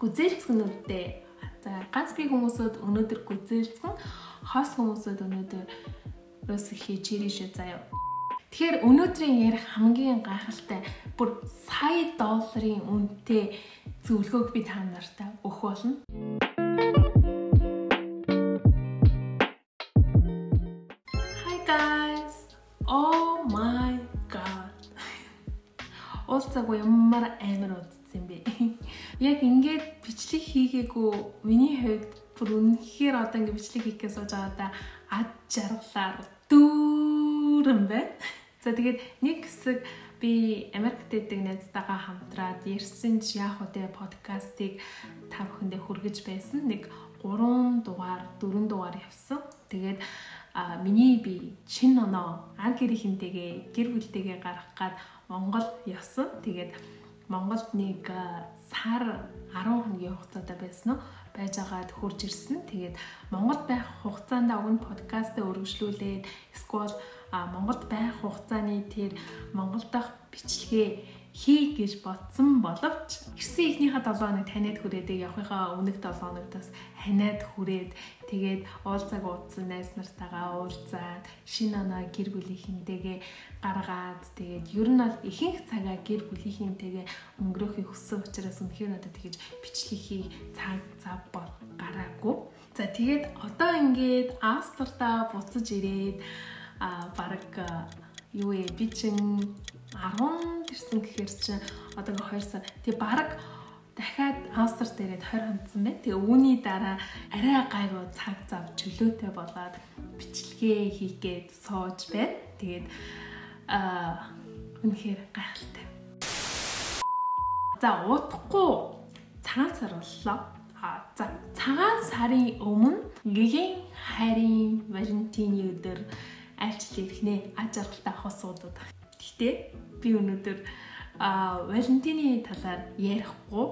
Гүзээлзгэнүүдээ. За ганц бие хүмүүсүүд өнөөдөр гүзээлзгэн, хос хүмүүсүүд өнөөдөр рөөсөхий чиришээ заяа. Тэгэхээр өнөөдрийн ярих хамгийн гайхалтай бүр сая долларын үнэтэй зөвлөгөөг би та нартай өгөх болно. Hi guys. Oh my god. Уулзаагүй ямар амар удсан юм бэ? Яг ингээд бичлэг хийгээгүй миний хувьд бүр үнэхээр одоо ингээд бичлэг хийх гэж сууж байгаадаа ад жаргалаар дүүрэн байна. За тэгээд нэг хэсэг би Америкт байдаг найзтайгаа хамтраад ярьсан ч яах вэ подкастыг та бүхэндээ хүргэж байсан. Нэг 3 дугаар, 4 дугаар явсан. Тэгээд миний би шинэ оноо ар гэрийнхэнтэйгээ гэр бүлтэйгээ гарах гад Монгол явсан. Тэгээд Монголд нэг сар 10 хоногийн хугацаатай байсан уу? Байж байгаад хурж ирсэн. Тэгээд Монголд байх хугацаанд уг нь подкастаа өргөжлүүлээд эсвэл Монголд байх хугацааны тэр Монгол дахь бичлэгээ хий гэж бодсон боловч ирсэн эхнийхээ 7 хоног таниад хүрээдэг, явахынхаа өмнөх 7 хоногт бас ханиад хүрээд тэгээд уулзааг уудсан найз нартайгаа уулзаад шинэ оноо гэр бүлийнхэнтэйгээ гаргаад тэгээд ер нь бол ихэнх цагаа гэр бүлийнхэнтэйгээ өнгөрөөхийг хүссэн учраас үнэхээр надад тэгэж бичлэг хийх цаг зав бол гараагүй. За тэгээд одоо ингээд Австртаа буцаж ирээд бараг юу вэ? Би чин 10 тэрсэн гэхээр чин одоо ингээ 2 сар. Тэгээ бараг дахиад Австрт ирээд 20 хонцсон байна. Тэгээ үүний дараа арай гайгүй цаг зав чөлөөтэй болоод бичлэгээ хийх гээд сууж байна. Тэгээд үнэхээр гайхалтай. За удахгүй цагаан сар боллоо. За цагаан сарын өмнө гэгийн хайрын Валентины өдөр альчил ирэх нэ, аж аргалтай хосуудад. Гэхдээ би өнөөдөр Валентины талаар ярихгүй.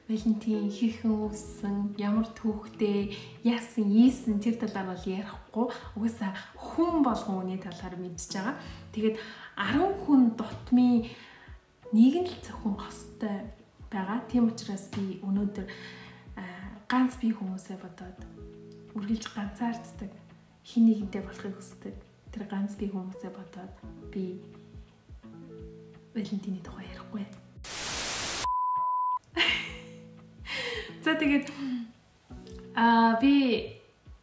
Валентин хэрхэн үүссэн, ямар түүхтэй, яасан, ийсэн тэр талаар бол ярихгүй. Угаасаа хүн болгон үүний талаар мэдж байгаа. Тэгээд 10 хүн дутмын нэг нь л зөвхөн хостой байгаа. Тийм учраас би өнөөдөр ганц бие хүмүүсээ бодоод үргэлж ганцаарддаг, хин нэгэнтэй болохыг хүсдэг. Тэр ганц бие хүмүүсээ бодоод би Валентины тухай ярихгүй. За тэгээд би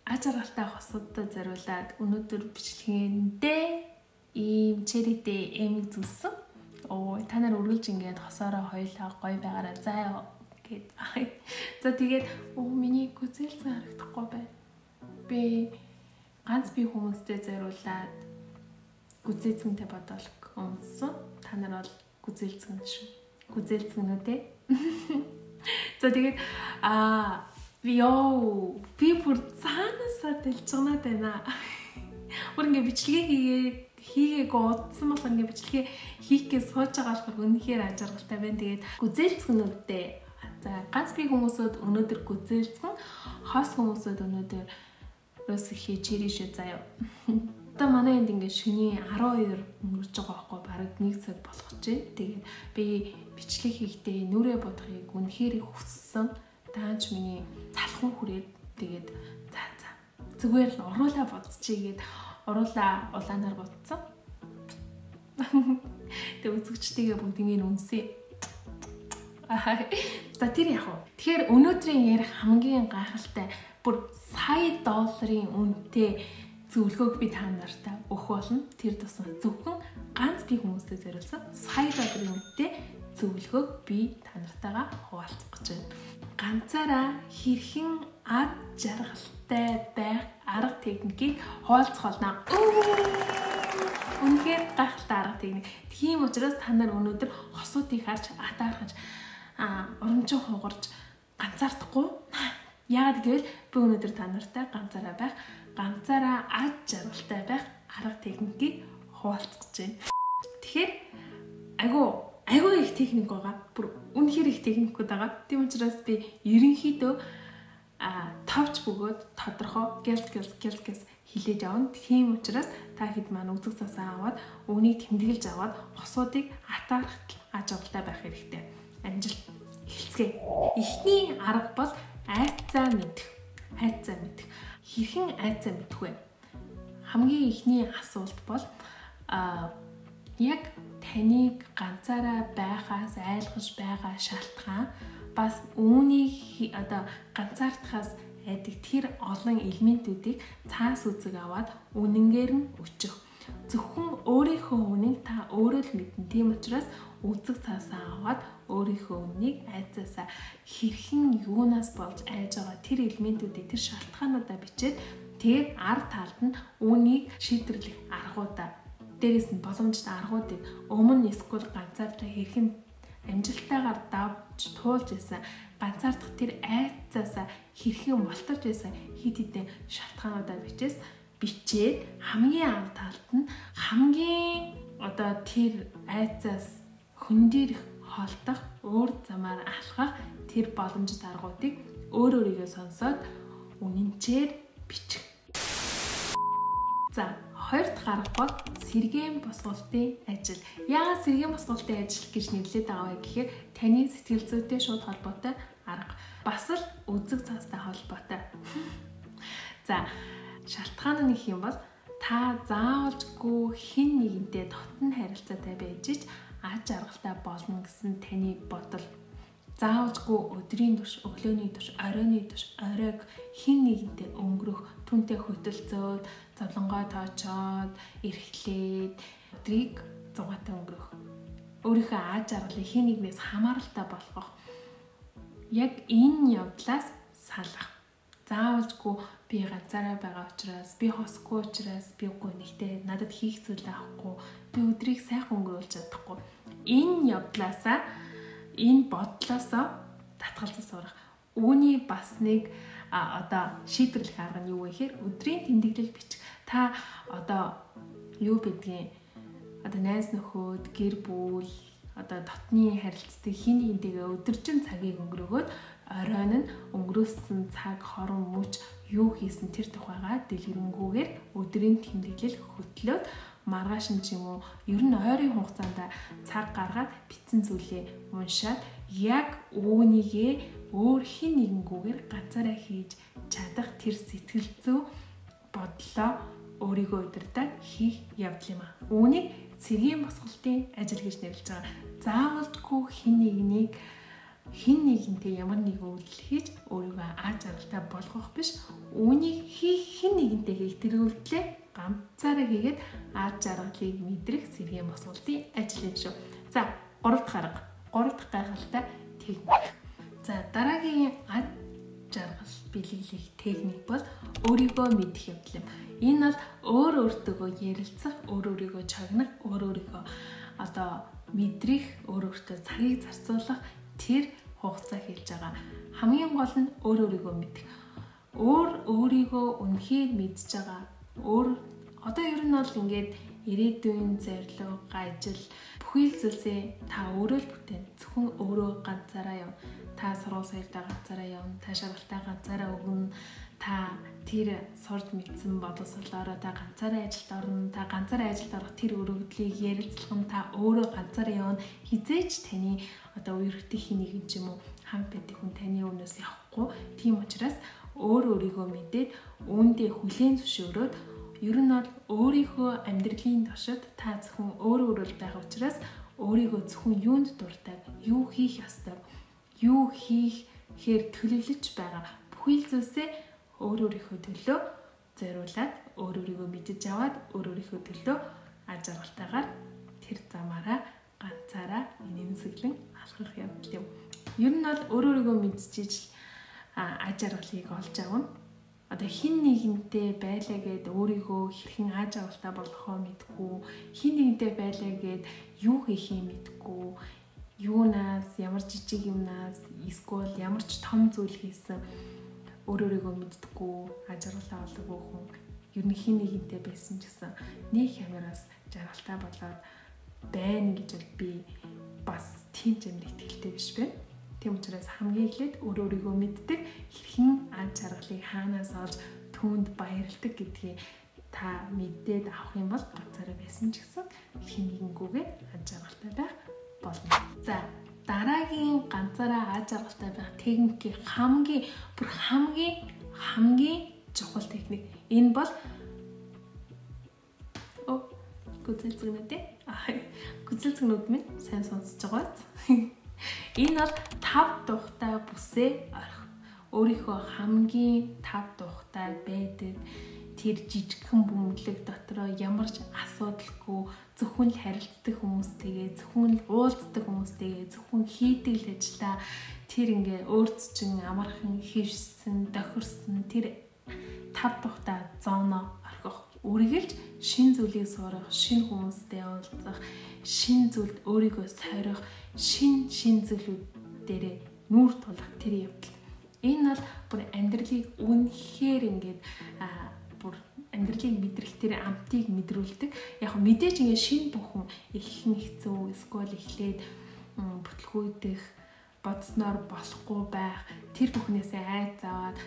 аж аргалтай хосуудад зориулаад өнөөдөр бичлэгээндээ ийм чэритэй эмиг зүссэн. Оо та нар үргэлж ингээд хосоороо хоёлаа гоё байгаараа заа гэд. За тэгээд миний гүзээлзэн харагдахгүй байна. Би ганц бие хүмүүстэй зориулаад гүзээлзгэнтэй бодолг өмссөн. Та нар бол гүзээлзгэн шүү. Гүзээлзгэнүүд ээ. За тэгээд би би бүр цаанаасаа дэлжгнаад байна. Бүр ингээ бичлэгээ хийгээгүй удсан болохоор ингээ бичлэгээ хийх гэж сууж байгаа болохоор үнэхээр аж аргалтай байна. Тэгээд гүзээлзгэнүүдээ. За ганц бие хүмүүсүүд өнөөдөр гүзээлзгэн, хос хүмүүсүүд өнөөдөр рөөсөхий чиришээ заяа. Одоо манай энд ингээд шөнийн 12 өнгөрч байгаа байхгүй, бараг 1 цаг болох гэж байна. Тэгээд би бичлэг хийхдээ нүрээ бодохыг үнэхээр хүссэн. Даанч миний залхуун хүрээд тэгээд за зүгээр л уруулаа бодчихъя гээд уруулаа улаанаар бодсон. Тэгээд үзэгчтэйгээ бүгднийг үнсэе. За тэр яг уу. Тэгэхээр өнөөдрийн ярих хамгийн гайхалтай бүр сая долларын үнэтэй зөвлөгөөг би та нартай өгөх болно. Тэр тусам зөвхөн ганц бие хүмүүстэй зориулсан сая долларын үнэтэй зөвлөгөөг би та нартайгаа хуваалцах гэж байна. Ганцаараа хэрхэн ад жаргалтай байх арга техникийг хуваалцах болно. Үнэхээр гайхалтай арга техник. Тийм учраас та нар өнөөдөр хосуудыг харж атаархаж урамчин хугарч ганцаардахгүй. Яагаад гэвэл би өнөөдөр та нартай ганцаараа байх, ганцаараа ад жаргалтай байх арга техникийг хуваалцах гэж байна. Тэгэхээр айгүй их техник байгаа. Бүр үнэхээр их техникүүд байгаа. Тийм учраас би ерөнхийдөө товч бөгөөд тодорхой гялс гялс гялс гялс хилээж авна. Тийм учраас та хэд маань үзэг засаа аваад үүнийг тэмдэглэж аваад хосуудыг атаархтал аж аргалтай байх хэрэгтэй. Амжилт. Эхэлцгээе. Эхний арга бол айцаа мэдэх. Айцаа мэдэх. Хэрхэн айцаа мэдэх вэ? Хамгийн эхний асуулт бол яг таныг ганцаараа байхаас айлгаж байгаа шалтгаан бас үүнийг одоо ганцаардахаас айдаг тэр олон элементүүдийг цаас үзэг аваад үнэнгээр нь өчөх. Зөвхөн өөрийнхөө үнийг та өөрөө л мэднэ. Тийм учраас үзэг цаасаа аваад өөрийнхөө үнийг айцаасаа хэрхэн юунаас болж айж байгаа тэр элементүүдийг тэр шалтгаануудаа бичээд тэгээд ар талд нь үүнийг шийдвэрлэх аргуудаа дээрээс нь боломжтой аргуудыг өмнө эсвэл ганцаардлаа хэрхэн амжилттайгаар давж туулж байсан ганцаардах тэр айцаасаа хэрхэн малтарч байсан хэд хэдэн шалтгаануудаа бичээд хамгийн ар талд нь хамгийн одоо тэр айцаас хөндөрөх холдох өөр замаар алхах тэр боломжит аргуудыг өөр өөрийгөө сонсоод үнэнчээр бичих. За, хоёр дахь арга бол сэргээн босголтын ажил. Яагаад сэргээн босголтын ажил гэж нэрлэдэг байгаа вэ гэхээр таны сэтгэл зүйтэй шууд холбоотой арга. Бас л үзэг цаастай холбоотой. За, шалтгаан нь гэх юм бол та заавалжгүй хэн нэгэнтэй дотн харилцаатай байж ич аж аргалтай болно гэсэн таны бодол. Заавалжгүй өдрийн турш, өглөөний турш, оройны турш, оройг хэн нэгэнтэй өнгөрөх, түнтэй хөтөлцөөд, зовлонгоо тоочоод, эрхлээд өдрийг зугаатай өнгөрөх. Өөрийнхөө аж аргалыг хэн нэгнээс хамааралтай болгох. Яг энэ явдлаас салах. Заавалжгүй би ганцаараа байгаа учраас, би хосгүй учраас, би гүнэгтэй надад хийх зүйл авахгүй, би өдрийг сайхан өнгөрүүлж чадахгүй. Энэ явдлаасаа, энэ бодлоосоо татгалзаж сурах. Үүний бас нэг одоо шийдвэрлэх арга нь юу вэ гэхээр өдрийн тэмдэглэл бичих. Та одоо юу бидгийг одоо найз нөхөд, гэр бүл, одоо дотны харилцдаг хин нэгнтэйгээ өдөржин цагийг өнгөрөөгөөд оройн нь өнгөрөөсөн цаг, хорон мөч юу хийсэн тэр тухайгаа дэлгэрэнгүйгээр өдрийн тэмдэглэл хөтлөөд маргааш нь ч юм уу ер нь ойрын хугацаанд цаг гаргаад бичсэн зүйлээ уншаад яг үүнийгээ өөр хэн нэгэнгүйгээр ганцаараа хийж чадах тэр сэтгэл зүй бодлоо өөрийгөө удирдах хийх явдал юм аа. Үүнийг сэргээн босголтын ажил гэж нэрлэж байгаа. Заавалжгүй хэн нэгнийг хэн нэгэнтэй ямар нэгэн үйлдэл хийж өөрийгөө аж аргалтай болгох биш, үүнийг хийх хэн нэгэнтэй хийх тэр үйлдэлээ ганцаараа хийгээд аж аргалыг мэдрэх сэргээн босголтын ажил юм шүү. За, гурав дахь арга. Гурав дахь гайхалтай техник. За, дараагийн аж жаргал бэлэглэх техник бол өөрийгөө мэдэх явдал юм. Энэ бол өөр өөртөөгөө ярилцах, өөр өөрийгөө чагнах, өөр өөрийгөө одоо мэдрэх, өөр өөртөө цагийг зарцуулах тэр хугацаа хэлж байгаа. Хамгийн гол нь өөр өөрийгөө мэдэх. Өөр өөрийгөө үнэхээр мэдж байгаа. Өөр одоо ер нь бол ингээд ирээдүйн зорилго, ажил бүхий л зүйлсээ та өөрөө л бүтээн. Зөвхөн өөрөө ганцаараа явна. Та сургууль соёлтой ганцаараа явна. Та шалгалтаа ганцаараа өгнө. Та тэр сурж мэдсэн боловсролоороо та ганцаараа ажилд орно. Та ганцаараа ажилд орох тэр өргөдлийг ярилцлага нь та өөрөө ганцаараа явна. Хизээч таны одоо үерхтэх хин нэгэн ч юм уу хамт байдаг хүн таны өмнөөс явахгүй. Тийм учраас өөр өөрийгөө мэдээд үүндээ хүлээн зөвшөөрөөд ер нь бол өөрийнхөө амьдралын туршид та зөвхөн өөр өөрөө л байгаа учраас өөрийгөө зөвхөн юунд дуртай, юу хийх ёстой, юу хийхээр төлөвлөж байгаа бүхий л зүйлсээ өөр өөрийнхөө төлөө зориулаад өөр өөрийгөө мэдэж аваад өөр өөрийнхөө төлөө аж аргалтайгаар тэр замаараа ганцаараа инээмсэглэн алхах явдал юм. Ер нь бол өөр өөрийгөө мэдчихэж аж аргалыг олж авна. Одоо хин нэгэнтэй байлаа гэд өөрийгөө хэрхэн аж аргалтай болгохоо мэдгүй, хин нэгэнтэй байлаа гэд юу хийхээ мэдгүй, юунаас, ямар жижиг юмнаас, эсвэл ямар ч том зүйл хийсэн өөр өөрийгөө мэддэггүй, аж аргалаа олоогүй хүн ер нь хин нэгэнтэй байсан ч гэсэн нэг хямраас жаргалтай болоод байна гэж бол би бас тийм ч амар итгэлтэй биш байна. Тийм учраас хамгийн эхлээд өөр өөрийгөө мэддэг, хэрхэн аж аргалыг хаанаас олж түүнд баярладаг гэдгийг та мэдээд авах юм бол ганцаараа байсан ч гэсэн хин нэгэнгүүгээ аж аргалтай байх болно. За, Дараагийн ганцаараа аз жаргалтай байх техникийн хамгийн бүр хамгийн чухал техник. Энэ бол гүзэл зэгнүүд. Гүзэл зэгнүүд минь сайн сонсож байгаа биз? Энэ бол 5 тухтай бүсээ орхих. Өөрийнхөө хамгийн 5 тухтай байдаг тэр жижигхэн бөмбөлөг дотроо ямар ч асуудалгүй зөвхөн л харилцдаг хүмүүстэйгээ, зөвхөн л уулздаг хүмүүстэйгээ, зөвхөн хийдэг л ажиллаа тэр ингээ өөрт чинь амархан хэвшсэн, тохирсон тэр 5 тухтай зооно орхих. Үргэлж шин зүйлийг сурах, шин хүмүүстэй уулзах, шин зүйлд өөрийгөө сойрох, шин зүйлүүд дээрээ нүүр тулах тэр явдал. Энэ бол бүр амьдралыг үнэхээр ингээд бүр амьдралыг мэдрэх тэр амтыг мэдрүүлдэг. Яг мэдээж ингээд шин бүхэн эхлэн хэцүү, эсвэл эхлээд бүтлгүүдэх бодсноор болохгүй байх. Тэр бүхнээсээ айц аваад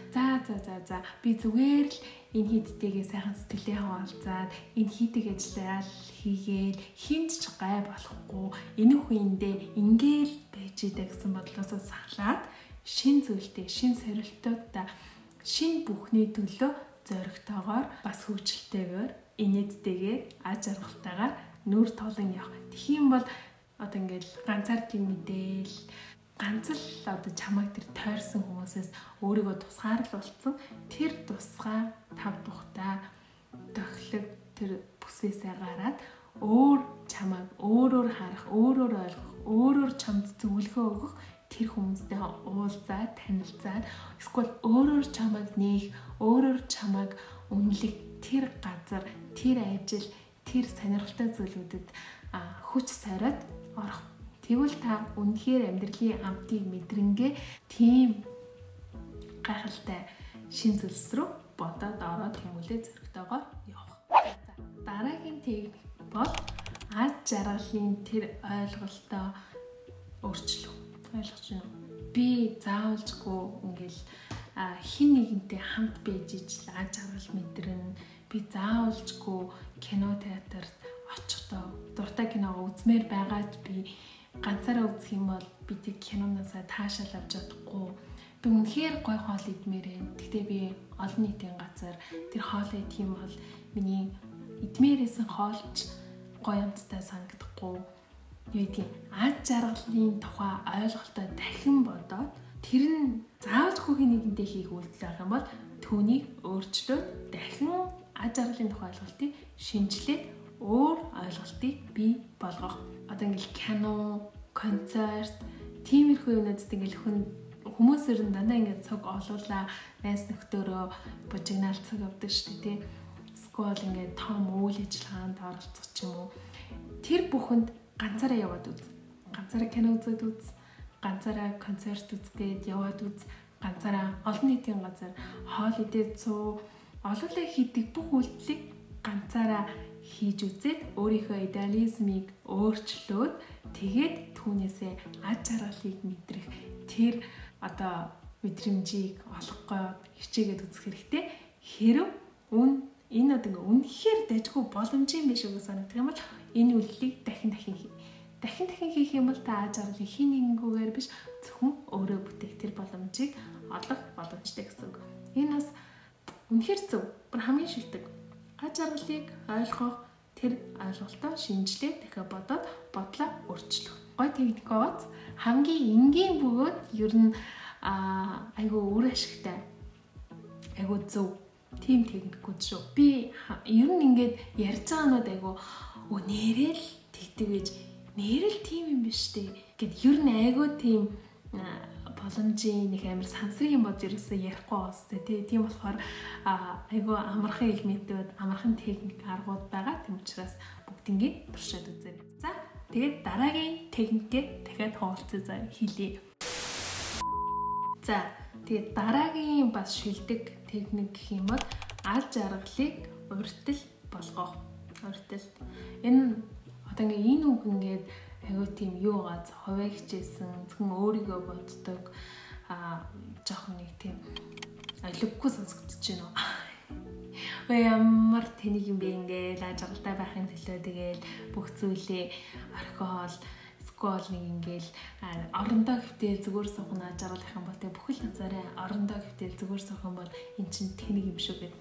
за би зүгээр л энэ хийдтэйгээ сайхан сэтгэлээ хаваалцаад энэ хийдэг ажлаа л хийгээл хинт ч гай болохгүй энэ хүндээ ингээл байж идэ гэсэн бодлоосоо салаад шин зүйлтэй, шин сорилтуудаа, шин бүхний төлөө зоригтойгоор бас хөгжилтэйгээр, инээдтэйгээр, аз жаргалтайгаар нүүр тулан явах. Тэгэх юм бол одоо ингээл ганцаардлыг мэдээл ганц л одоо чамайг тэр тойрсон хүмүүсээс өөрийгөө тусгаарлуулсан тэр тусгай тав тухтай тохилог тэр бүсээсээ гараад өөр чамайг өөрөөр харах, өөрөөр ойлгох, өөрөөр чамд зөвлөгөө өгөх тэр хүмүүстэй уулзаад, танилцаад эсвэл өөрөөр чамайг нээх, өөрөөр чамайг үнэлэх тэр газар, тэр ажил, тэр сонирхолтой зүйлүүдэд хүч сариад орох. Тэгвэл та үнэхээр амьдралын амтыг мэдрэнгээ тийм гайхалтай шин зүйлс рүү бодоод ороод хүмүүлээ зоригтойгоор явах. За, дараагийн техник бол аз жаргалын тэр ойлголтоо өөрчлөх. Ойлгож байна уу? Би заавалжгүй ингээл хин нэгэнтэй хамт байж ижил аз жаргал мэдэрнэ. Би заавалжгүй кино театрт очихдоо дуртай киногоо үзмээр байгаач би ганцаараа үзэх юм бол би тэр киноноосаа таашаал авч чадахгүй. Би үнэхээр гой хоол идмээр байна. Гэхдээ би олон нийтийн газар тэр хоол идэх юм бол миний идмээрээсэн хоолч гой амттай санагдахгүй. Юу гэдгийг аз жаргалын тухай ойлголтоо дахин бодоод тэр нь заавал хөх нэгэнтэй хийх үйлдэл байх юм бол түүнийг өөрчлөөд дахин аз жаргалын тухай ойлголтыг шинжилээд өөр ойлголтыг бий болгох. Одоо ингээл кино, концерт, тиймэрхүү юмнуудад ингээл хүмүүс ер нь дандаа ингээд цуг олуулаа найз нөхдөөрөө бужигнаал цуг явдаг шүү дээ, тий. Эсвэл ингээд том үйл ажиллагаанд оролцох ч юм уу. Тэр бүхэнд ганцаараа яваад үз. Ганцаараа кино үзээд үз. Ганцаараа концерт үзгээд яваад үз. Ганцаараа олон нийтийн газар хоол идээд суу. Олуулаа хийдэг бүх үйлдэлийг ганцаараа хийж үзээд өөрийнхөө идеализмыг өөрчлөөд тэгээд түүнээсээ аз жаргалыг мэдрэх тэр одоо мэдрэмжийг олохгүй хичээгээд үзэх хэрэгтэй. Хэрв энэ одоо ингээ үнэхээр дажгүй боломжийн биш үг санагдах юм бол энэ үйлдэлийг дахин дахин хий. Дахин дахин хийх юм бол та аз жаргалыг хин нэгнгүүгээр биш зөвхөн өөрөө бүтээх тэр боломжийг олох боломжтой гэсэн үг. Энэ бас үнэхээр зөв. Бүр хамгийн шилдэг. Аз жаргалыг ойлгох тэр ойлголтоо шинжилээд дахиад бодоод бодлоо өөрчлөх. Гой техник бооц хамгийн энгийн бөгөөд ер нь айгүй үр ашигтай. Айгүй зөв. Тийм техникүүд шүү. Би ер нь ингээд ярьж байгаанууд айгүй нэрэл тэгдэг гэж нэрэл тийм юм биш үү гэд ер нь айгүй тийм боломжийн нэг амар сансрыг юм бодож ерөөсөө ярихгүй бастай тий. Тийм болохоор айгүй амархан элементүүд, амархан техник аргууд байгаа. Тийм учраас бүгднийг туршаад үзээрэй. За, тэгээд дараагийн техникээ дахиад хуваалцъя заа хэлье. За, тэгээд дараагийн бас шилдэг техник гэх юм бол аз жаргалыг урьдчил болгох. Урьдчил. Энэ одоо ингээ энэ үг ингээд айгүй тийм юу гац хуваа хичээсэн зөвхөн өөрийгөө боддог жоохон нэг тийм ойлгохгүй сонсогдож байна уу. Ой ямар тэнийг юм бэ ингээл аз жаргалтай байхын төлөө тэгэл бүх зүйлээ орхиол Эсвэл нэг ингээл орондоо хэвтэл зүгээр суух нь аз жаргал их юм бол тэг бүхэл назараа орондоо хэвтэл зүгээр суух юм бол эн чинь тэнэг юм шүү гэд.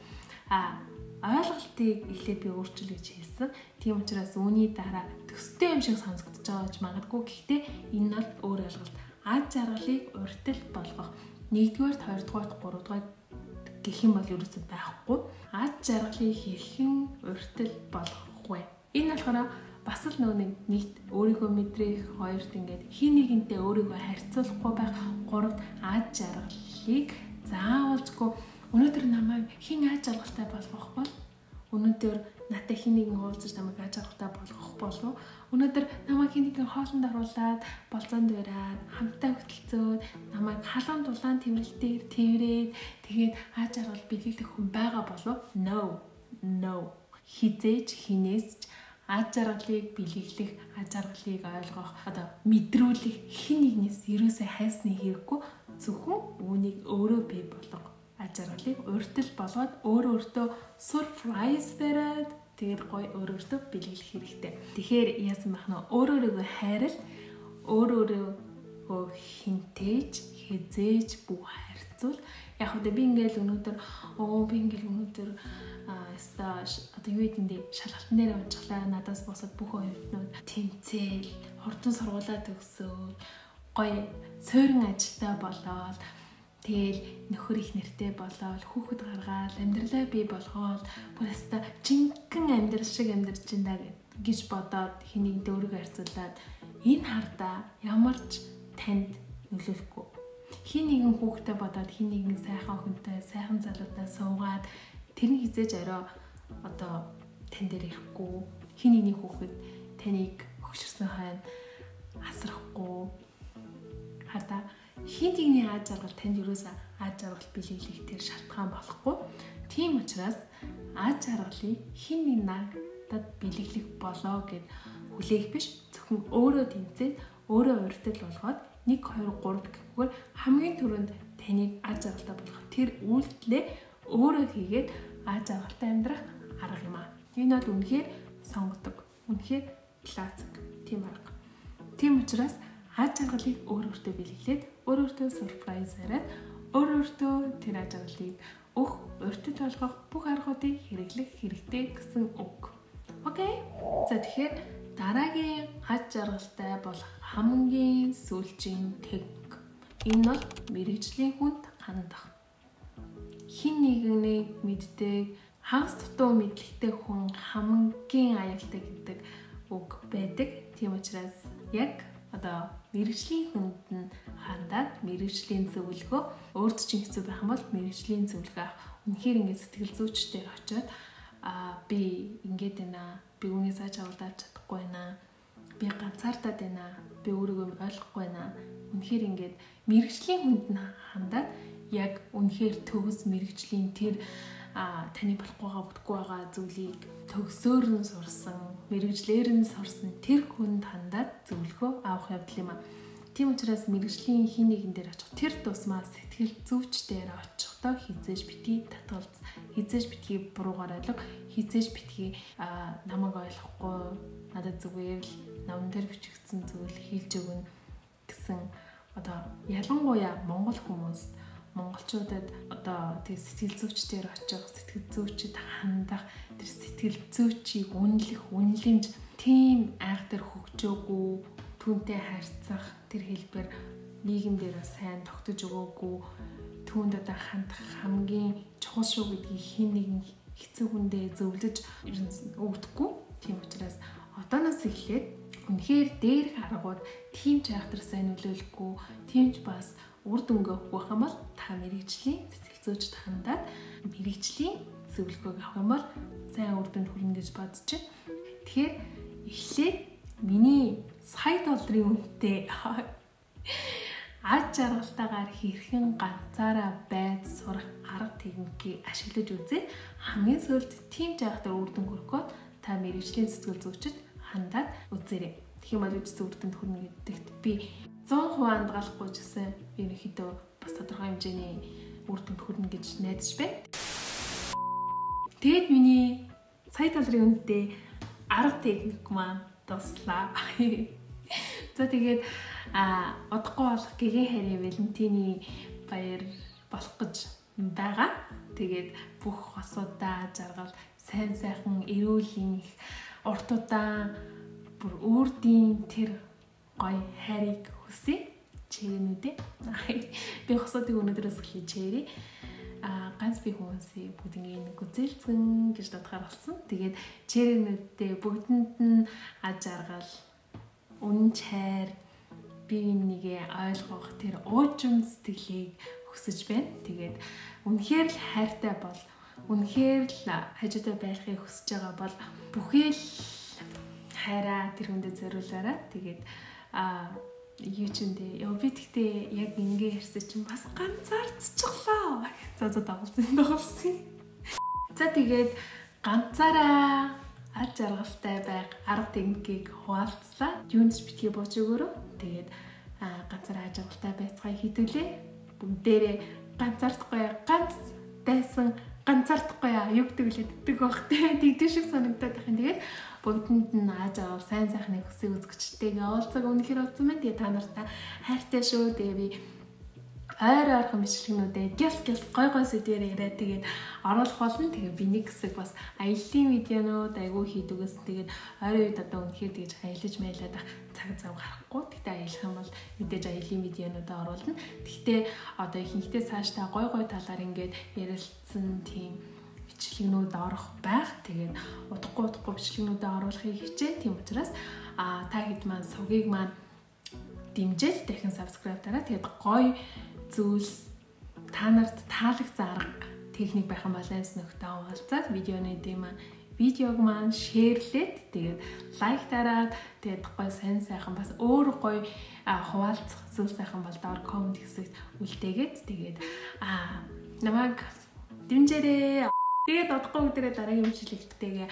Ойлголтыг эхлээд би өөрчил гэж хэлсэн. Тийм учраас үүний дараа төстэй юм шиг сонсогдож байгаа гэж магадгүй. Гэхдээ энэ нь бол өөр ойлголт. Аз жаргалыг уртал болгох. 1-р, 2-р, 3-р гэх юм бол ерөөсөй байхгүй. Аз жаргалыг хэрхэн уртал болгох вэ? Энэ болохоор бас л нөгөө нэгт өөрийгөө мэдрэх, хоёрт ингээд хин нэгэнтэй өөрийгөө харьцуулахгүй байх, гуравт аз жаргалыг заавалжгүй өнөөдөр намайг хэн аз жаргалтай болгох бол, өнөөдөр надтай хин нэгэн уулзаж намайг аз жаргалтай болгох болов, өнөөдөр намайг хин нэгэн хоолнд оруулаад, болзоонд бариад, хамтаа хөтөлцөөд, намайг халуун дулаан тэмрэлтээр тэрврээд тэгээд аз жаргал бэлэглэх хүн байгаа болов? No. No. Хизээж хинээс ч аз жаргалыг бэлэглэх, аз жаргалыг ойлгох, одоо мэдрүүлэх хэн нэгнээс ерөөсөө хайсны хэрэггүй, зөвхөн үүнийг өөрөө бий болго. Аз жаргалыг уртал болгоод өөрөө өөртөө surprise бариад тэгээд гоё өөрөө өөртөө бэлэглэх хэрэгтэй. Тэгэхээр яасан байх нь өөрөө өөрийгөө хайрал, өөрөө өөрийгөө хинтээж, хизээж бүх харьцуул. Яг үгүй би ингээл өнөөдөр би ингээл өнөөдөр одоо юу гэдэг нь шалгалтан дээр унчихлаа, надаас босоод бүх оюутнууд тэмцээл, хурдан сургуулаа төгсөөд гоё суурин ажилтаа болоод тэгэл нөхөр их нэртэй болоод хүүхэд гаргаал, амьдралаа бий болгоол, бүр өстой жинхэнэ амьдрал шиг амьдарч байна гэж бодоод хэнийг өөрийгөө харьцуулаад энэ хардаа ямар ч танд нөлөөлөхгүй. Хин нэгэн хүүхдээ бодоод хин нэгэн сайхан охинтой, сайхан залуутай суугаад тэр нь хизээж орой одоо тань дээр ирэхгүй. Хин нэгний хүүхэд таныг өгшөрсөн хойно асрахгүй. Хардаа хин нэгний аз жаргал танд юусаа аз жаргал бэлэглэх тэр шалтгаан болохгүй. Тийм учраас аз жаргалыг хин нэг надад бэлэглэх болоо гэд хүлээх биш. Зөвхөн өөрөө тэнцээд өөрөө урьдчил болгоод 1 2 3 гэхүүгээр хамгийн түрүүнд таныг аз жаргалтай болгох тэр үйлдэлээ өөрөө хийгээд аз жаргалтай амьдрах арга юм аа. Энэ бол үнэхээр сонгодог. Үнэхээр классик тийм арга. Тийм учраас аз жаргалыг өөр өөртөө бэлэглээд, өөр өөртөө surprise яриад, өөр өөртөө тэр аз жаргалыг өөх, урьдчил болгох бүх аргуудыг хэрэглэх хэрэгтэй гэсэн үг. Окей. За тэгэхээр дараагийн аз жаргалтай болох хамгийн сүүлчийн техник. Энэ бол мэргэжлийн хүнд хандах. Хин нэгнийг мэддэг, хагас дутуу мэдлэгтэй хүн хамгийн аюултай гэдэг үг байдаг. Тийм учраас яг одоо мэргэжлийн хүнд нь хандаад мэргэжлийн зөвлөгөө, өөрт чинь хэцүү байх юм бол мэргэжлийн зөвлөгөө авах. Үнэхээр ингээд сэтгэл зүйчдээр очиод би ингээд байна, би үүнээс ааж авалдаж чадахгүй байна, би ганцаардаад байна, би өөрийгөө ойлгохгүй байна. Үнэхээр ингээд мэргэжлийн хүнд нь хандаад яг үнэхээр төгс мэргэжлийн тэр таны болохгүйгаа бүтэхгүй байгаа зүйлийг төгсөөр нь сурсан, мэргэжлээр нь сурсан тэр хүнд хандаад зөвлөгөө авах явдал юм а. Тийм учраас мэргэжлийн хин нэгэн дээр очих тэр тусмаа сэтгэл зүйчдээр очихдоо хизээж битгий татгалз, хизээж битгий буруугаар ойлго, хизээж битгий намайг ойлгохгүй, надад зүгээр л номон дээр бичигдсэн зүйл хэлж өгнө гэсэн одоо ялангуяа монгол хүмүүст, монголчуудад одоо тэр сэтгэл зүйчдээр очих, сэтгэл зүйчд хандах, тэр сэтгэл зүйчийг үнэлэх, үнэлэмж тийм айхтар хөгжөөгүй, түүнтэй харьцах тэр хэлбэр нийгэмдэр бас сайн тогтож өгөөгүй, түүнд одоо хандах хамгийн чухал шүү гэдгийг хэн нэгэн хэцүү хүндээ зөвлөж өгдөггүй. Тийм учраас одооноос эхлээд үнэхээр дээрх аргууд тийм ч айхтар сайн нөлөөлөхгүй, тийм ч бас үр дүнгээ өгөх байх юм бол та мэргэжлийн сэтгэл зүйчд хандаад мэргэжлийн зөвлөгөөг авах юм бол сайн үр дүнд хүрнэ гэж бодож байна. Тэгэхээр эхлээд миний сая долларын үнэтэй аз жаргалтайгаар хэрхэн ганцаараа байж сурах арга техникийг ашиглаж үзээ. Хамгийн сүүлд тийм ч айхтар үр дүн хүрэхгүй та мэргэжлийн сэтгэл зүйчд хандаад үзээрэй. Тэгэх юм бол үжсэн үр дүнд хүрнэ гэдэгт би 100% хандгалахгүй ч гэсэн ерөнхийдөө бас тодорхой хэмжээний үр дүнд хүрнэ гэж найдаж байна. Тэгэд миний сая долларын үнэтэй арга техник маань дуслаа. За тэгээд удахгүй болох гэгээн хайрын Валентины баяр болох гэж байгаа. Тэгээд бүх хосуудаа жаргал, сайн сайхан эрүүл их урт удаан бүр үрдийн тэр гоё хайрыг хүсье. Чэрэнүүдээ. Би хосуудыг өнөөдрөөс эхлэж чэрээ. Ганц би хүмүүсийг бүгднийг нэг гүзээлзгэн гэж дуудахаар болсон. Тэгээд чэрэнүүдээ бүгдэнд нь аж аргал, үнэн чайр, бие бинийгээ ойлгох тэр уужим сэтгэлийг хүсэж байна. Тэгээд үнэхээр л хайртай бол, үнэхээр л хажуудаа байхыг хүсэж байгаа бол бүхэл хайраа тэр хүндээ зориулаарай. Тэгээд юу ч юм дээ. Йоо би тэгтээ яг ингэ ярьсан чинь бас ганцаардчихлаа. За за давалсан. За тэгээд ганцаараа аж аргалтай байх арга техникийг хуваалцлаа. Юунд ч битгий бууж өгөөрэй. Тэгээд ганцаараа аж аргалтай байцгаая хэдүүлээ. Бүгдээрээ ганцаардахгүй ганц дайсан ганцаардахгүй юу гэдэг лээ ддэг байх те. Тэгдэг шиг санагдаад байх юм. Тэгээд бүгдэнд нь ааж авал сайн сайхныг хүсэх үзэгчтэйгээ уулзаг үнэхээр утсан байна. Тэгээд та нартай хайртай шүү. Тэгээ би ойр ойрхон бичлэгнүүдээ гяс гяс гой гой сэдвээр яриад тэгээд оруулах болно. Тэгээ би нэг хэсэг бас аяллаа видеонууд айгүй хийдэг гэсэн. Тэгээд ойрын үед одоо үнэхээр тэгж аялаж маялаад ах цаг зав гарахгүй. Тэгтээ аялах юм бол мэдээж аяллаа видеонуудаа оруулна. Тэгтээ одоо ихэнхдээ цаашдаа гой гой талаар ингээд ярилцсан тийм бичлэгнүүд орох байх. Тэгээд удахгүй бичлэгнүүдээ оруулахыг хичээн. Тийм учраас та хэд маань сугийг маань дэмжээл дахин subscribe дараа. Тэгээд гоё зүйлс та нарт таалагдсан арга техник байх юм бол айс нөхдөд хуваалцаад видеоны дэм видеог маань шеэрлээд тэгээд лайк дараад тэгээд гоё сайн сайхан бас өөр гоё хуваалцах зүйл сайхан бол доор коммент хэсэгт үлдээгээд тэгээд намайг дэмжээрэй. Тэгээд удахгүй бүгдээрээ дараагийн бичлэгтэйгээ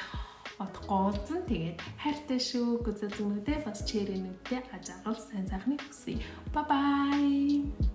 удахгүй уулзсан. Тэгээд хайртай шүү. Гүзэл зүүнүүдээ бас чирэнүүдээ ажаавал сайн сайхныг хүсье. Bye bye.